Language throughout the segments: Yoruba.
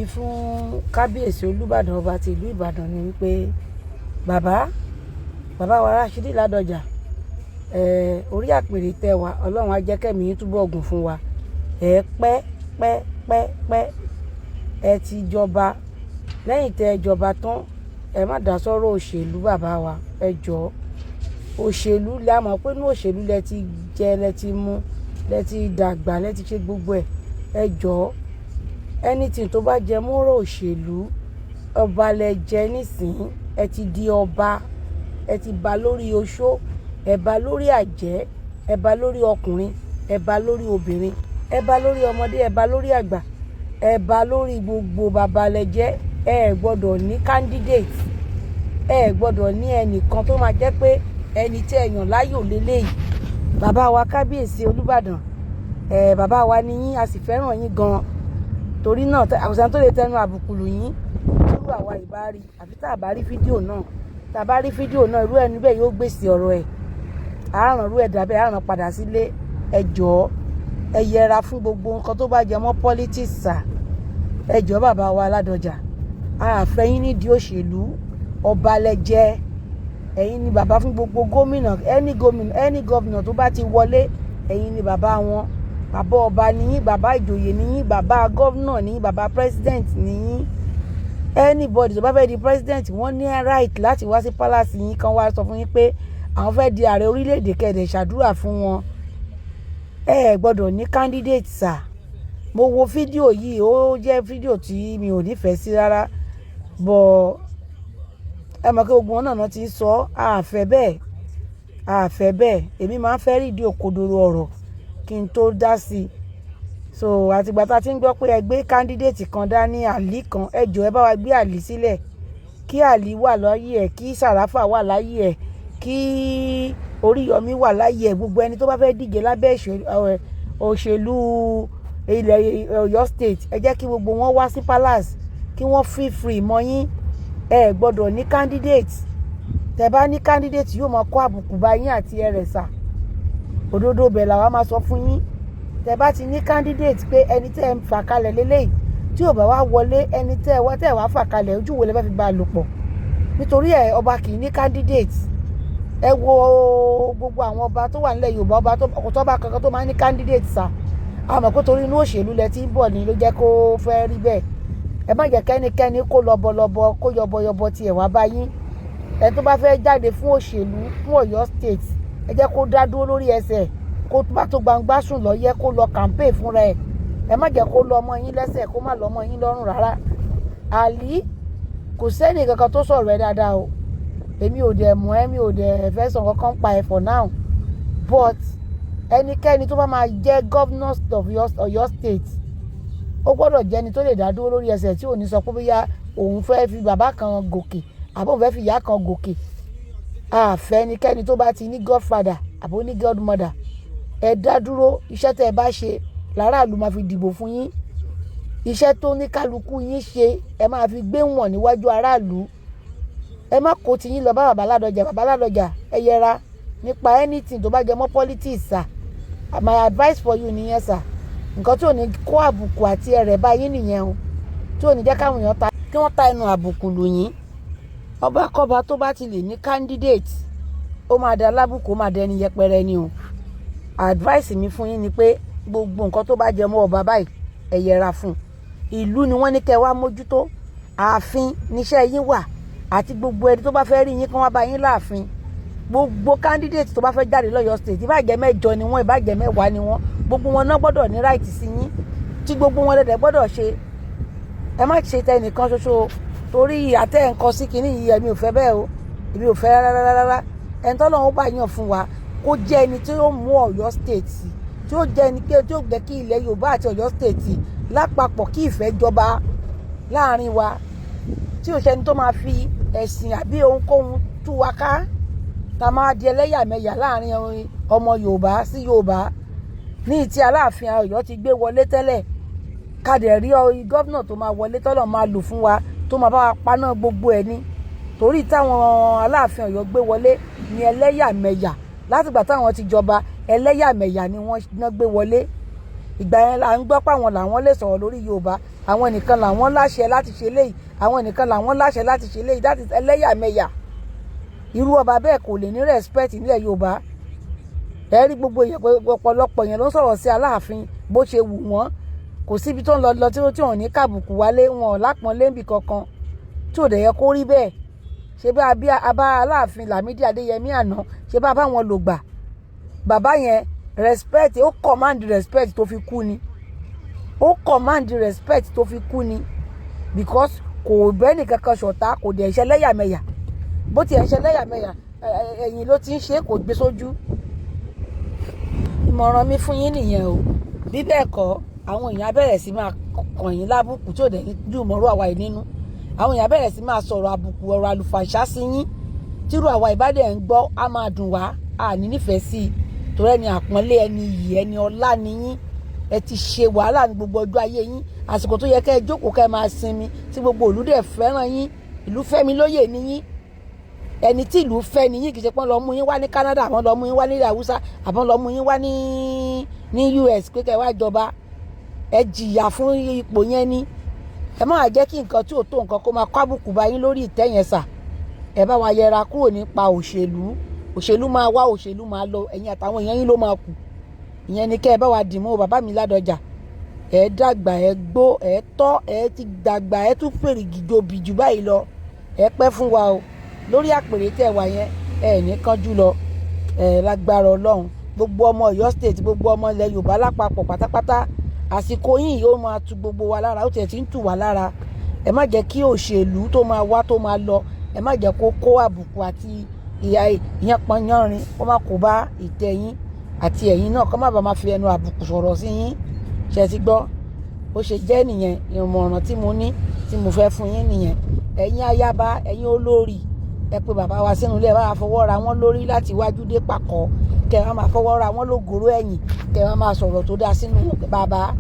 Mi fún Kábíyèsí Olúbàdàn, ọba ti ìlú Ìbàdàn, ni wípé bàbá, bàbá wa Rashidi Ládọjà, orí àpèrè tẹ wá, Ọlọ́run á jẹ́ kẹ́mi yín túbọ̀ gùn fún wa. Ẹ pẹ́ pẹ́ pẹ́ pẹ́. Ẹ ti jọba. Lẹ́yìn tẹ ẹ jọba tán, ẹ má dá sọ́rọ̀ òṣèlú. Bàbá wa, ẹ jọ̀ọ́, òṣèlú la mọ̀ pé inú òṣèlú lẹ ti jẹ, lẹ ti mú, lẹ ti dàgbà, lẹ ti ṣe gbogbo ẹ̀. Ẹ jọ̀ọ́, anything tó bá jẹ mọ́rọ̀ òṣèlú, ọba lẹ jẹ nísìnyí. Ẹ ti di ọba, ẹ ti ba lórí oṣó, ẹ ba lórí àjẹ́, ẹ ba lórí ọkùnrin, ẹ ba lórí obìnrin, ẹ ba lórí ọmọdé, ẹ ba lórí àgbà, ẹ ba lórí gbogbo. Bàbá lẹ jẹ́. Ẹ gbọ́dọ̀ ní candidate, ẹ gbọ́dọ̀ ní ẹnìkan tó máa jẹ́ pé ẹni tí ẹ yàn láyò lélẹ́yìí. Bàbá wa Kábíyèsí Olúbàdàn, ẹ bàbá wa ní yín, a sì fẹ́ràn yín gan. Torí náà, àwòsàn tó lè tẹnu àbùkù lù yín irú àwa ìbá rí, àfi tá a bá rí fídíò náà. Tá a bá rí fídíò náà, irú ẹni bẹ́ẹ̀ yóò gbèsè ọ̀rọ̀ ẹ̀. Àárọ̀ irú ẹ̀dá bẹ́ẹ̀ àárọ̀ padà sílé. Ẹ jọ̀ọ́, ẹ yẹra fún gbogbo nǹkan tó bá jẹ mọ́ politics sà. Ẹ jọ̀ọ́, bàbá wa Ládọjà, a fẹ́ yín nídìí òṣèlú. Ọba lẹ jẹ́, ẹ̀yin ni bàbá fún gbogbo gómìnà. Any gómìnà, any gómìnà tó bá ti wọlé, ẹ̀yin ni bàbá wọn. Bàbá ọba nìyín, bàbá ìjòyè nìyín, bàbá gómìnà nìyín, bàbá president nìyín. Anybody tó bá fẹ́ di president, wọ́n ní right láti wá sí palace yín, kan wá sọ fún yín pé àwọn fẹ́ di ààrẹ orílẹ̀-èdè, kẹ̀dẹ̀ ṣàdúrà fún wọn. Ẹ ẹ gbọ́dọ̀ ní candidate sà. Mo wo fídíò yìí, ó jẹ́ fídíò tí mi ò nífẹ̀ẹ́ sí rárá, but ẹ mọ̀ pé gbogbo wọn náà ti ń sọ. Àfẹ́ bẹ́ẹ̀, àfẹ́ bẹ́ẹ̀. Èmi máa ń fẹ́ rí ìdí òkodoro ọ̀rọ̀ kí n tó dá sí i. So àtìgbà tá a ti ń gbọ́ pé ẹ gbé candidate kan dání, Àlí kan, ẹ jọ̀ọ́, ẹ bá wa gbé Àlí sílẹ̀. Kí Àlí wà láyé ẹ̀, kí Sàràfà wà láyé ẹ̀, kí Oríyọmí wà láyé ẹ̀. Gbogbo ẹni tó bá fẹ́ díje lábẹ́ òṣèlú ilẹ̀ Ọ̀yọ́ State, ẹ jẹ́ kí gbogbo wọn wá sí palace, kí wọ́n feel free mọ́ yín. Ẹ gbọ́dọ̀ ní candidate. Tẹ́ bá ní candidate, yóò máa kó àbùkù bá yín àti ẹrẹ̀sà. Òdodo bẹ̀ làwa máa sọ fún yín. Tẹ́ bá ti ní candidate pé ẹni tẹ́ ẹ ń fà kalẹ̀ lélẹ́yìí, tí ò bá wá wọlé, ẹni tẹ́ ẹ wá fà kalẹ̀, ojú wo lẹ fẹ́ fi bá a lò pọ̀? Nítorí ẹ, ọba kì í ní candidate. Ẹ wo gbogbo àwọn ọba tó wà nílẹ̀ Yorùbá, ọba tó kò tọ́ba kankan tó máa ń ní candidate sà. A mọ̀ pé torí inú òṣèlú lẹ ti ń bọ̀ ni ló jẹ́ kó fẹ́ rí bẹ́ẹ̀. Ẹ má jẹ́ kẹ́nikẹ́ni kó lọ́bọlọ́bọ, kó yọbọyọbọ tiẹ̀ wá bá yín. Ẹ tó bá fẹ́ jáde fún òṣèlú fún Ọ̀yọ́ State, ẹ jẹ́ kó dá dúró lórí ẹsẹ̀, kó bá tó gbangba sùn lọ yẹ, kó lọ campaign fúnra ẹ̀. Ẹ má jẹ́ kó lọ ọmọ yín lẹ́sẹ̀, kó má lọ ọmọ yín lọ́rùn rárá. Àlí, kò sẹ́ni kankan tó sọ̀rọ̀ ẹ dáadáa o. Èmi ò dẹ̀ mọ̀ ẹ́, mi ò dẹ̀ fẹ́ sọ kankan pa ẹ̀ for now, but ẹnikẹ́ni tó bá máa jẹ́ governor of Ọ̀yọ́ State, ó gbọ́dọ̀ jẹ́ ẹni tó lè dá dúró lórí ẹsẹ̀, tí ò ní sọ pé bóyá òun fẹ́ fi bàbá kan gòkè àbó òun fẹ́ fi ìyá kan gòkè. Àfẹ́ ẹnikẹ́ni tó bá ti ní godfather àbó ní godmother. Ẹ dá dúró. Iṣẹ́ tẹ́ ẹ bá ṣe láràlú máa fi dìbò fún yín. Iṣẹ́ tó ní kálukú yín ṣe, ẹ máa fi gbé wọ̀n níwájú aráàlú. Ẹ má kó tiyín lọ bá bàbá Ládọjà. Bàbá Ládọjà, ẹ yẹra nípa anything tó bá jẹ mọ́ politics sà. My advice for you nìyẹn sà. Nǹkan tí ò ní kó àbùkù àti ẹrẹ̀ bá yín nìyẹn o, tí ò ní jẹ́ káwọn èèyàn ta, kí wọ́n ta ẹnu àbùkù lù yín. Ọba kọba tó bá ti lè ní candidate, ó máa da lábùkù, ó máa dẹni yẹpẹrẹ ni o. Advice mi fún yín ni pé gbogbo nǹkan tó bá jẹ mọ́ ọba báyìí, ẹ yẹra fún. Ìlú ni wọ́n ní kẹ́ wá mójútó. Ààfin níṣẹ́ yín wà, àti gbogbo ẹni tó bá fẹ́ rí yín, kán wá bá yín láàfin. Gbogbo candidate tó bá fẹ́ jáde lọ́yọ̀ State, ìbá jẹ́ mẹ́jọ ni wọ́n, ìbá jẹ́ 10 ni wọ́n, gbogbo wọn náà gbọ́dọ̀ ní right sí yín, tí gbogbo wọn lẹ́dẹ̀ gbọ́dọ̀ ṣe. Ẹ má ṣe tẹ ẹnìkan ṣoṣo, torí àtẹ nǹkan sí kinní yìí, èmi ò fẹ́ bẹ́ẹ̀ o. Èmi ò fẹ́ rárá rárá. Ẹni tọ́lọ́run bá yàn fún wa, kó jẹ́ ẹni tí ó mú Ọ̀yọ́ State, tí ó jẹ́ ẹni tí ó jẹ́ kí ilẹ̀ Yorùbá àti Ọ̀yọ́ State lápapọ̀, kí ìfẹ́ jọba láàrin wa, tí ò ṣẹni tó máa fi ẹ̀sìn àbí ohunkóhun tú wa ká, tá a máa di ẹlẹ́yàmẹ̀yà láàrin ọmọ Yorùbá sí Yorùbá. Ní ìtí Aláàfin Ọ̀yọ́ ti gbé wọlé tẹ́lẹ̀, ká dẹ̀ rí gómìnà tó máa wọlé, tọ́lọ̀ máa lò fún wa, tó máa bá wa paná gbogbo ẹ̀ ní. Torí táwọn Aláàfin Ọ̀yọ́ gbé wọlé ní ẹlẹ́yàmẹ̀yà, látìgbà táwọn ti jọba, ẹlẹ́yàmẹ̀yà ni wọ́n ná gbé wọlé. Ìgbà yẹn là ń gbọ́ pé àwọn làwọn lè sọ̀rọ̀ lórí Yorùbá. Àwọn nìkan làwọn láṣẹ láti ṣe léyìí, àwọn nìkan làwọn láṣẹ láti ṣe léyìí. That is ẹlẹ́yàmẹ̀yà. Irú ọba bẹ́ẹ̀ kò lè ní respect nílẹ̀ Yorùbá. Ẹ rí gbogbo èèyàn pé ọ̀pọ̀lọpọ̀ èèyàn ló ń sọ̀rọ̀ sí Aláàfin bó ṣe wù wọ́n. Kò síbi tó ń lọ lọ tí wọ́n ní kàbùkù wálé. Wọn ò lápọ́nlé níbì kankan, tí ò dẹ̀ yẹ kó rí bẹ́ẹ̀. Ṣé bá bí abá Aláàfin Lámídì Adéyẹmí àná, ṣé bá bá wọn lò gbà, bàbá yẹn respect, ó command respect tó fi kú ni. Ó command respect tó fi kú ni, because kò bẹ́ẹ̀ nìkankan ṣọ̀tá, kò dẹ̀ ṣe lẹ́yàmẹ̀yà. Bó tiẹ̀ ń ṣe lẹ́yàmẹ̀yà, ẹ̀yìn ló ti ń ṣe, kò gbé sójú. Ìmọ̀ràn mi fún yín nìyẹn o. Bí bẹ́ẹ̀ kọ́, àwọn èèyàn á bẹ̀rẹ̀ sí máa kàn yín lábùkù tí ò dẹ̀ ní dùn mọ́rú àwa yìí nínú. Àwọn èèyàn á bẹ̀rẹ̀ sí máa sọ̀rọ̀ àbùkù, ọ̀rọ̀ àlùfàǹṣá sí yín. Tírú àwa ìbádẹ́ ń gbọ́, á máa dùn wá, á ní nífẹ̀ẹ́ sí i, torí ẹni àpọ́nlé, ẹni iyì, ẹni ọlá ni yín. Ẹ ti ṣe wàhálà ní gbogbo ọjọ́ ayé yín. Àsìkò tó yẹ kẹ́ ẹ jókòó, kẹ́ ẹ máa sinmi, tí gbogbo ìlú dẹ̀ fẹ́ràn yín. Ìlú fẹ́mi lóyè ni yín. Ẹni tí ìlú fẹ́ ni yín. Kì í ṣe pọ́n lọ mú yín wá ní Canada, àbọ̀n lọ mú yín wá ní ilẹ̀ Haúsá, àbọ̀n lọ mú yín wá ní US pé kẹ́ ẹ wá jọba. Ẹ jìyà fún ipò yẹn ni. Ẹ má jẹ́ kí nǹkan tí ò tó nǹkan kó máa kó àbùkù bá yín lórí ìtẹ́ yẹn sà. Ẹ bá wa yẹra kúrò nípa òṣèlú. Òṣèlú máa wá, òṣèlú máa lọ, ẹ̀yin àtàwọn èèyàn yín ló máa kù. Ìyẹn ni kẹ́ ẹ bá wa dìmú. Bàbá mi Ládọjà, ẹ dàgbà, ẹ gbó, ẹ tọ́, ẹ ti dàgbà, ẹ tún fèrè gìjòbì jù báyìí lọ. Ẹ pẹ́ fún wa o lórí àpèrè tẹ́ wà yẹn. Ẹ ní kánjú lọ, ẹ lágbára Ọlọ́run. Gbogbo ọmọ Ọ̀yọ́ State, gbogbo ọmọ ilẹ̀ Yorùbá lápapọ̀ pátápátá, àsìkò yìí yóò máa tu gbogbo wa lára. Ó tiẹ̀ ti ń tù wá lára. Ẹ má jẹ́ kí òṣèlú tó máa wá, tó máa lọ, ẹ má jẹ́ kó kó àbùkù àti ìyà ìyànpọ̀nyánrin, kó má kó bá ìtẹ́ yín àti ẹ̀yin náà, kó má bàa máa fi ẹnu àbùkù sọ̀rọ̀ sí yín. Ṣe ti gbọ́? Bó ṣe jẹ́ nìyẹn. Ìmọ̀ràn tí mo ní, tí mo fẹ́ fún yín nìyẹn. Ẹ̀yin ayaba, ẹ̀yin olórí, ẹ pé bàbá wa sínú ilé, ẹ bá wa fọwọ́ ra wọ́n lórí láti iwájú dé pàkọ́, kẹ wọ́n máa fọwọ́ ra wọ́n lógoro ẹ̀yìn, kẹ wọ́n máa sọ̀rọ̀ tó dáa sínú. Bàbá,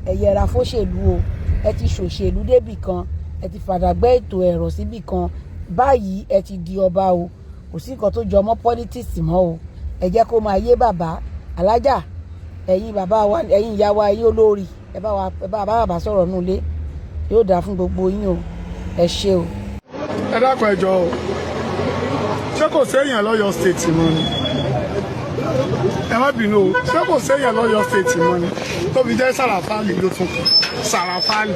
ẹ yẹra fóṣèlú o. Ẹ ti ṣòṣèlú débì kan, ẹ ti fàdàgbẹ́ ètò ẹ̀rọ síbì kan báyìí, ẹ ti di ọba o. Kò sí nǹkan tó jọ mọ́ politics mọ́ o. Ẹ jẹ́ kó máa yé bàbá alájà, ẹ̀yin bàbá wa, ẹ̀yin ìyá wa, ẹ̀yin olórí, ẹ bá wa, ẹ bá bàbá sọ̀rọ̀ nulẹ̀. Yóò dáa fún gbogbo yín o. Ẹ ṣé o. Ẹ dákun, ẹ jọ̀ọ́ o, ṣé kò séèyàn lọ́yọ̀ State mọ́ ni? Ẹ má bínú o, ṣé kò séèyàn lọ́yọ̀ State mọ́ ni tó fi jẹ́ Sàràfáàlì ló tún kù? Sàràfáàlì,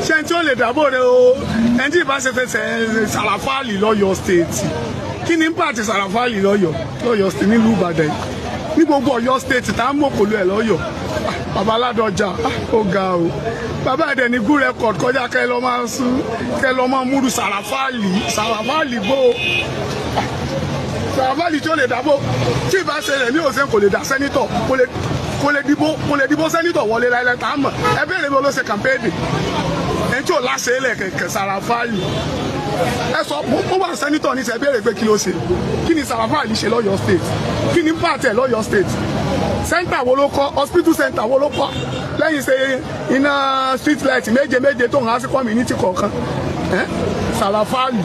ṣé ẹni tí ó lè dábò rẹ o? Ẹni tí ìbá ṣe fẹsẹ̀ Sàràfáàlì lọ́yọ̀ State, kí ni impact Sàràfáàlì lọ́yọ̀ State, nílùú Ìbàdàn yìí, ní gbogbo Ọ̀yọ́ State tá a mọ̀ kòló ẹ̀ lọ́yọ̀? Bàbá Ládọjà, ó ga o. Bàbá ẹ̀dẹ̀ ní good record kọjá kẹ́ ẹ lọ́ máa sún, kẹ́ ẹ lọ́ máa múrù Sàràfáàlì. Sàràfáàlì bó Sàràfáàlì tí ó lè dábò tí ìbá ṣe rẹ̀ ní òsè, kò lè dá senator, kò lè dìbò senator wọlé láìláì tá a mọ̀. Ẹ béèrè bí olóṣè campaign, ẹni tí ò láṣẹ ilẹ̀ kẹ̀kẹ́. Sàràfáàlì, ẹ sọ ó wà senator ní sẹ, béèrè pé kí ló ṣe? Kí ni Sàràfáàlì ṣe lọ́yọ̀ State? Kí ni impact ẹ̀ lọ́yọ̀ State? Center wo ló kọ́? Hospital center wo ló kọ́ lẹ́yìn ṣe iná street light méje méje tó ń há sí community kọ̀ọ̀kan? Sàràfáàlì,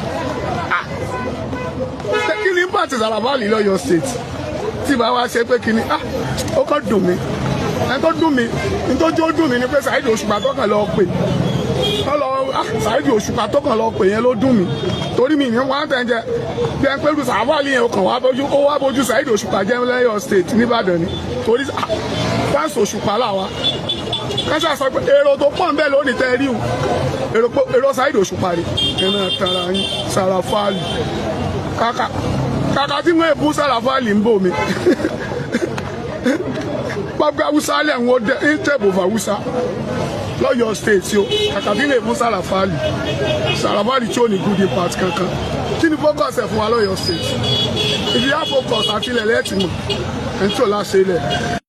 kí ni impact Sàràfáàlì lọ́yọ̀ State tí bá wá ṣe pé kí ni? Ó kàn dùn mí. Ẹni tó dùn mí, ní tó jó dùn mí ni pé Saheed Òṣùpá tó kàn lọ pè wọ́n lọ. Saheed Òṣùpá tó kàn lọ pè yẹn ló dùn mí, torí mi ní wọ́n á tẹ̀ ń jẹ bí ẹn pẹ̀lú Sàràfáàlì yẹn kàn wá bójú, ó wá bójú Saheed Òṣùpá jẹ́ lẹ́yọ̀ State nìbàdàn ni, torí fans Òṣùpá làwa. Kásá sọ pé èrò tó pọ̀ ń bẹ lónìí tẹ́ rí o, èrò Saheed Òṣùpá rè é náà tara yín. Sàràfáàlì, kàkà kàkà tí wọ́n èbú Sàràfáàlì ń bò mí gbàgbé Haúsá lẹ̀ ń wọ́n dẹ́ ń tẹ̀bù fún Haúsá lọ́yọ̀ State o. Kàkà tí lè fún Sàràfáàlì, Sàràfáàlì tí ò ní good impact kankan, kí ni focus ẹ̀ fún wa lọ́yọ̀ State? If you have focus àti ilẹ̀ lẹ́ẹ̀tì mọ̀ ẹni tí ò láṣẹ ilẹ̀.